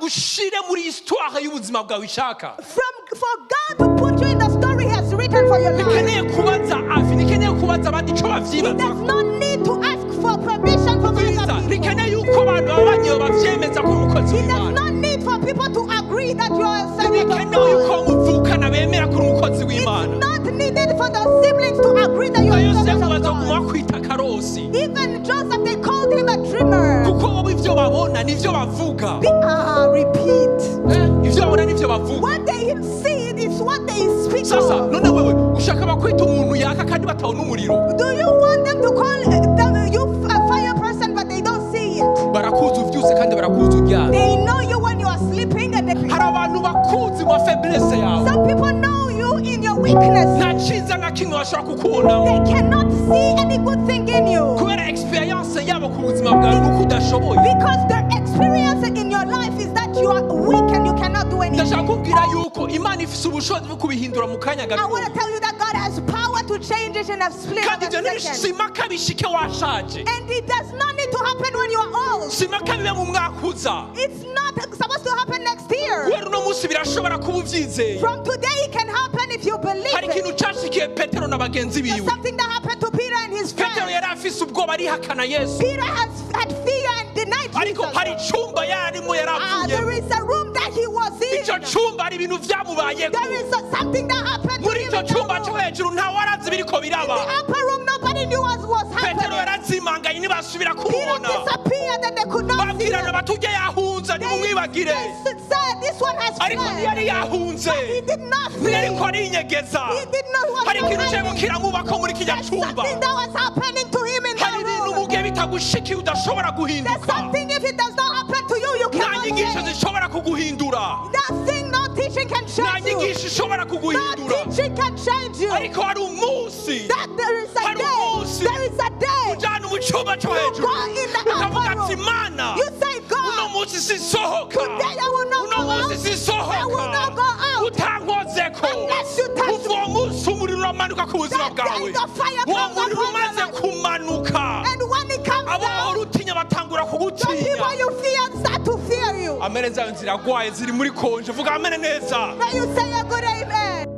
igushire muri histoire y'ubuzima bwawe ishaka, For God to put you in the story He has written for your life, ntikeneye kubaza avi, ntikeneye kubaza abandi ico He bavyibaza. does not need to ask for permission from Bwiza, other people. ntikeneye yuko abantu babanyewe bavyemeza ko uri umukozi He does w'Imana. not need for people to agree that you are a servant of Ntibikenewe yuko God. muvukana bemera ko uri umukozi w'Imana. It's not needed for the siblings to agree that you Na are a Yosefu servant of bazoguma God. bakwita karosi, Even Joseph, they called him a dreamer. kuko bo ivyo babona nivyo bavuga. Repeat. Ivyo babona nivyo bavuga. What they see is what they speak Sasa of. none wewe ushaka bakwita umuntu yaka kandi batabona umuriro? Do you want them to call them, you a fire person, but they don't see it? Barakuzi uvyutse kandi barakuzi uryamye. They know you when you are sleeping, and they, Hari abantu bakuzi mu faiblesse yawe. some people know you in your weakness. Nta ciza na kimwe bashobora kukubonamo, They cannot see any good thing in you kubera experience yabo ku buzima bwawe nuko udashoboye. because their experience in your life is that you are weak and you cannot do anything. Ndashaka kubwira yuko Imana ifise ubushobozi bwo kubihindura mu kanya I gato. want to tell you that God has power to change it in a split of Kandi a ibyo second. simaka bishike washaje, And it does not need to happen when you are old. simaka bibe mu mwaka uza. It's not supposed to happen next year. Guhera uno munsi birashobora kuba uvyizeye. From today, it can happen if you believe Hari it. ikintu cashikiye Petero na bagenzi There's biwe. something that happened to Peter and his Petero friends. yari afise ubwoba, arihakana Yesu. Peter has had fear and denied Ariko Jesus. hari icumba yarimo, There yaravuyemo. is a room that he was in. Ico cumba hari ibintu vyamubayeko. There is something that happened to Muri him ico in that cumba co room. hejuru ntawe arazi ibiriko In the biraba. upper room, nobody knew what was Petero happening. yarazimanganye, ntibasubira Peter kumubona. disappeared and they could not see Babwirana him. bati ujye yahunze, nimumwibagire. They said, "This one has Ariko fled." ntiyari yahunze, He did not flee. ntiyariko arinyegeza. He did not was Hari not ikintu cyariko hiding. kiramubako muri kirya There's cumba. something that was happening to him in Hari that ibintu room. mu gihe bitagushikiye udashobora There's guhinduka. something, if it does not happen to you, you Nta cannot nyigisho change. zishobora kuguhindura. That thing, no teaching can Nta change you. nyigisho ishobora No kuguhindura. teaching can change you. Ariko hari umunsi That there is a Hari day. umunsi There is a day. ujyana mu cyumba cyo You hejuru, go in the ukavuga upper ati room. Mana, You say, uno "God, munsi sisohoka, today I will not uno go munsi out. sisohoka I will not go out utankozeko." unless you touch Kuva uwo munsi umuriro uramanuka ku buzima That day bwawe. the fire Uwo comes muriro upon your umaze life. kumanuka, And when it comes abo down, wahora utinya batangura the kugutinya. people you fear start to fear you. Amene zayo ziragwaye, ziri muri konje. Vuga amene neza. May you say a good amen.